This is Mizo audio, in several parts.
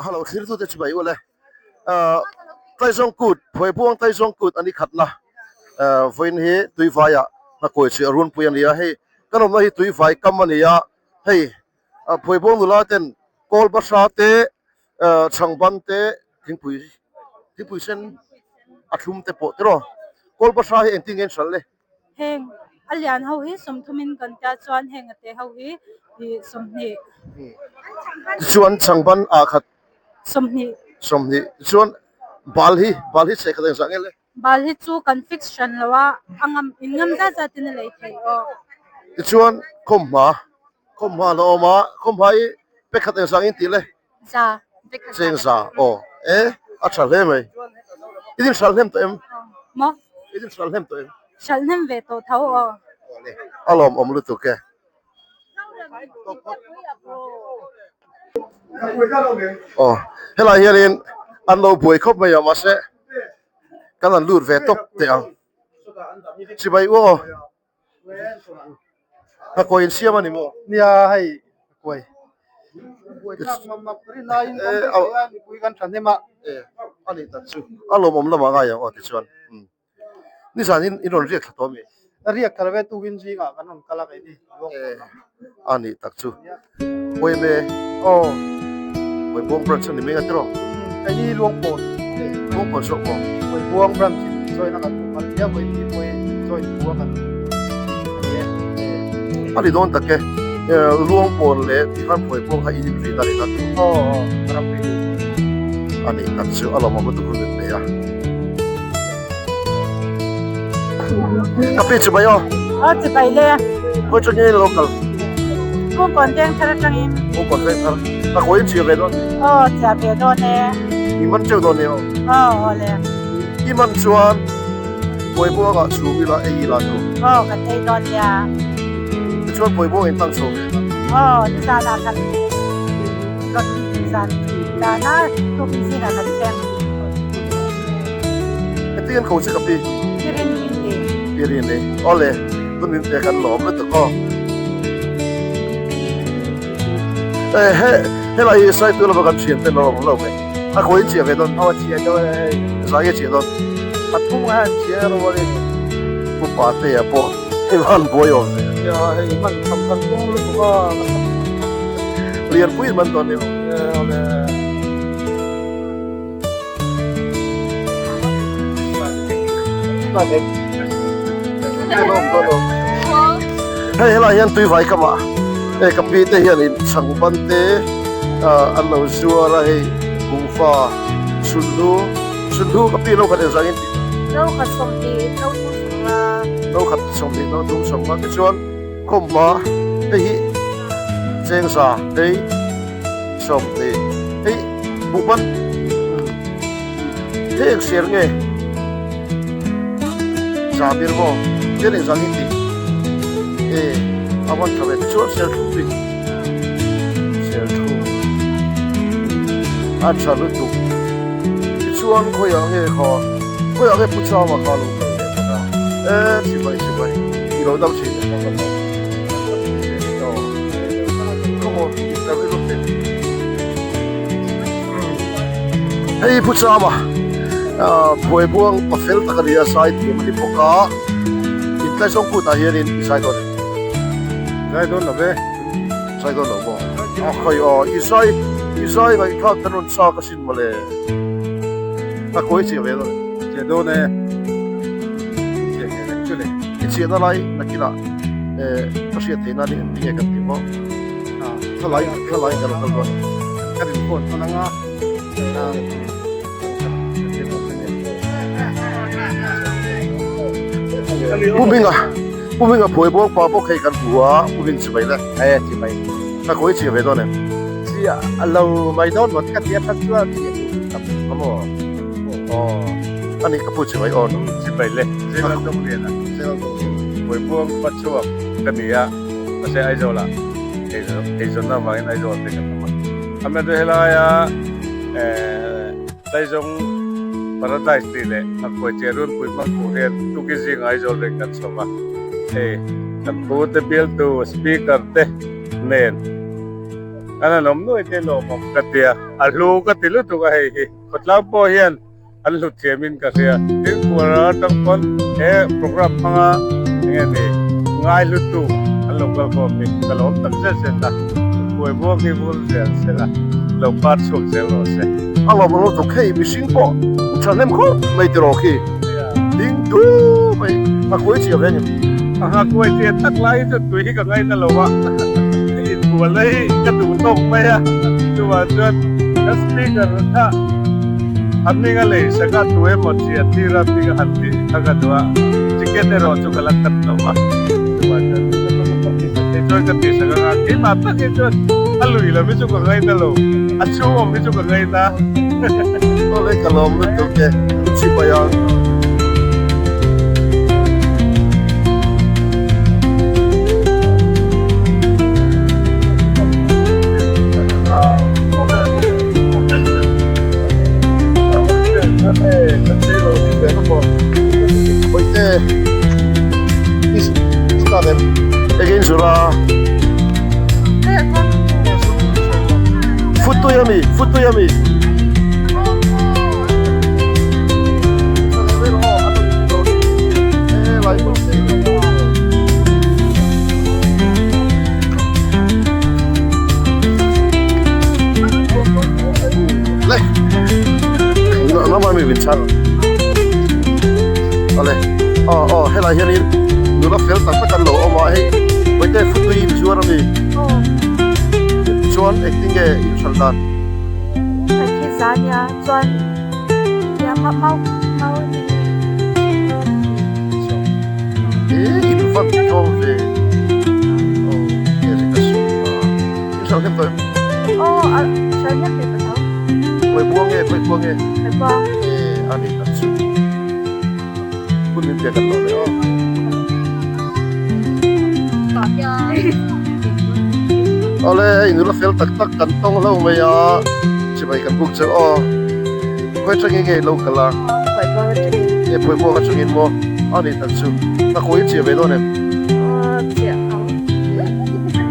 Hello thirtute chu mai ule Taizawng kut Phuaibuang Taizawng kut a ni khatna vawiin hi tuivaiah hnakuai chu a runpui a ni a hei kan awmna hi tuivai kam a ni a hei Phuaibuang nula ten kawl bahra te chhangban te thingpui thingpui sen a thlum te pawh tiraw kawl bahra hi engtin nge an hralh le. Heng a lian ho hi sawmthumin kan tia chuan heng a te ho hi ih 20. Tichuan changban ah khat 20. 20 tichuan bal hi bal hi chheh khat engzah nge le? Bal hi chu kan fix hran lo a, a ngam in ngam zat zat in a lei theih aw. Tichuan khawmhma khawmhma a la awm a, khawmhma hi pe khat engzah nge in tih le? Za. Cheng za aw e a tha hle mai. I din hral hnem tawh em? Maw? I din hral hnem tawh em? Hral hnem ve tawh tho aw. Awle a lawmawm lutuk e. Aw helai hianin an lo buai khawp mai a mahse kan han lut ve tawp teh ang. Chibai u aw. Hnakuai in siam a ni maw? Nia hei hnakuai. Mipui kan thahnem a. A nih tak chu a lawmawm lamah ngai ang aw tichuan nizan in rawn riak thla tawh a mi? Riak thla lo e tukin zingah kan rawn kal a keini. A nih tak chu. Pawime aw Pawibawng branch a ni mai a tiraw? Keini Luangpawn. Luangpawn zawk maw? Pawibawng branch in join a kan tum a nia Pawimi pawi join thu a kan a ni e. A ni dawn tak e Luangpawn leh tikhan Pawibawng kha in inri na ni na tiraw? Aw aw ram ri. A nih tak chu a lawmawm lutuk hun min nei a. Ka pi chibai aw. Aw chibai le. Khawi atangin in lo kal? Pungkawn teng thar atangin. Pungkawn teng thar. Ka kawi in chhia ve dawn. Aw chhia ve dawn e. I man teuh dawn e aw. Aw aw le. I man chuan Pawibawng ah chhum ila ei ila chu. Aw kan ei dawn nia. Tichuan Pawibawng in tang chho ve ta. Aw nizan ah kan kan zan dan a tukin zingah kan thleng. Heti an ko che ka pi. Pirin in ti. Pirin e. Awle, tun in te kan lawm lutuk aw. Eh he helai hi sai tu lova kan thian te lo awm lo mai. A khawi in chiah ve dawn. Aw chiah dawn e hei. Zai nge chiah dawn. A thum a han chiah ro a ni. Pu Patea pawh hei van buai awm ve. Nia hei hman tham kan tum lutuk a. Lianpui in man dawn ni. Awle. Hei helai hian tuivai kam ah hei ka pi te hian in chhang ban te ah an lo zuar a hei kuhva chhunhlu chhunhlu ka pi lo khat engzah in tih No khat 20 no 30 no khat 20 no 30 tichuan khawmhma hei hi chengza hei. 20 hei buhban hei eng ser nge za ber maw chen eng zang in tih e a van tha ve tichuan serthlum bik serthlum a tha lutuk tichuan khawiah nge kha khawiah nge pu chama kha lo kal leh bawk a e chibai chibai i lo dam thin e. Hei Pu Chama Phuaibuang pa fel tak a ni a zai thiam a ni bawk a intlaizawng kutah hianin i zai dawn em? Zai dawn lo ve. Zai dawn lo maw? A khawi aw i zai i zai ngaihthlak kan rawn chak asin mawle. A kawi chiah ve dawn em? Chiah dawn e. Chiah ve reng chu le. I chiahna lai nakinah eh ka hriat theih nan engtin nge kan tih maw? Thlalai thlalai kan rawn kal dawn. Kan inphone tawn anga. Pu Hminga Pu Hminga phuai bawk pa bawk hei kan hmu a Pu Hming chibai le. Eh chibai. Ka kawi chiah ve dawn em? Chiah a lo mai dawn maw ka ti a that chuan chiah duh tam a maw? Aw ani ka pu chibai awn. Chibai le. Zelan dawng lian a. Zelan dawng lian. Phuai buang pa chhuak ka ni a mahse Aizawl ah eizawnna avangin Aizawl te kan awm a. Amah chu helaia eh Taizawng Paradise tih leh Ngakhuai Chiah Runpui hmang tur hian tuki zingah Aizawl veng kan chhawm a. Hei kan pu te bialtu speaker te nen. Kan han awm nuai te lawmawm ka tia, a hlu ka ti lutuk a hei hi. Khawtlang pawh hian an hlut thiamin ka hria. Tin, Kuala atang pawn he program hmanga enge ni ngai hlutu an lo kal khawm hi ka lawm tak zet zet a, Phuai buang hi vul zel sela lo par chhuak zel rawh se. A lawm ang lutuk hei mihring pawh thahnem khawp mai tiraw khi ding du mai a kuai chiah ve a ni. A kuai chiah tak lai hi chuan tui hi ka ngaina lo a, inbual hi ka duh tawk mai a, chuvang chuan ka speaker kha a hming a lei sak a, tu emaw chiah tir a hming a han tih kha ka duh a, ticket erawh chu ka la cut lo a, chuvang chuan kei chuan ka tih sak anga keimah tak hi chuan a lui lam hi chu ka ngaina lo, a chhung awm hi chu ka ngaina. Awle ka lawm lutuk e, chibai ang. Bawihte i start em again zura Futui ami futui ami Le Nama mi min chhan Ale aw aw helai hianin nula fel tak tak an lo awm a hei Bawihte futui in zuar ami chuan engtin nge in hralh dan. He in van tlawm ve aw nge ka sum a in hralh hnem tawh em? Khawi buang nge khawi buang nge? E a ni tak chu hun min pek an lo leh aw. Awle hei nula fel tak tak kan tawng hlauh mai a chibai kan buk chauh aw khawi atangin nge ilo kal a e phawi buang atangin maw a ni tak chu ka kawi chiah ve dawn em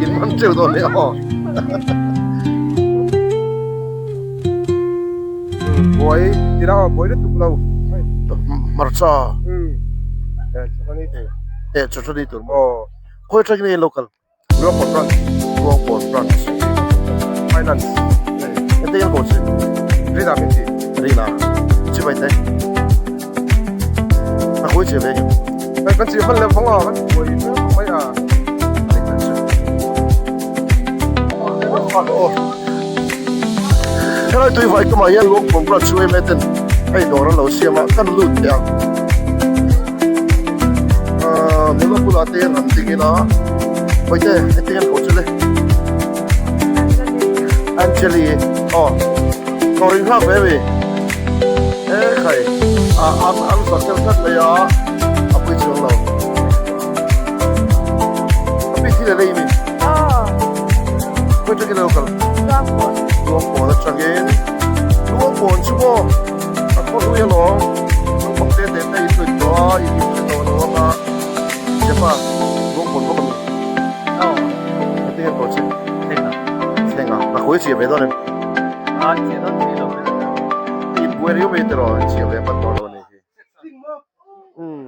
in man teuh dawn leh aw Buai ti lo buai lutuk lo hmarcha e chawhni tur maw khawi atangin nge ilo kal. Luangpawn Branch Luangpawn Branch Finance Hete hian ko che Rina min ti Rina Chibai te A khawi che ve ngem Kan chi hman leh vang a kan buai mek mai a Helai tui vai tumah hian Luangpawn Branch chu em ten hei dawr an lo siam a kan lut teh ang nula bulah te hian han ding ila Bawihte heti hian ko chu le Angeli aw dawr in nghak ve mi e khai a an an zak deuh tlat mai a a pui chuang lo a pi thil a lei mi khawi tangin a lo kal Luangpawn atangin Luangpawn chu maw a khaw hlui alawm naupang te te te in lut tawh a in hre tawh lo ang a. Jefa, Lungpun bawk a mi. Aw. Heti hian ko che. Thlenga. Thlenga. Na khawi chiah ve dawn em? A chiah dawn si lo ve. In buai riau mai tiraw chiah ve hman tawh lo a ni hi. Umm.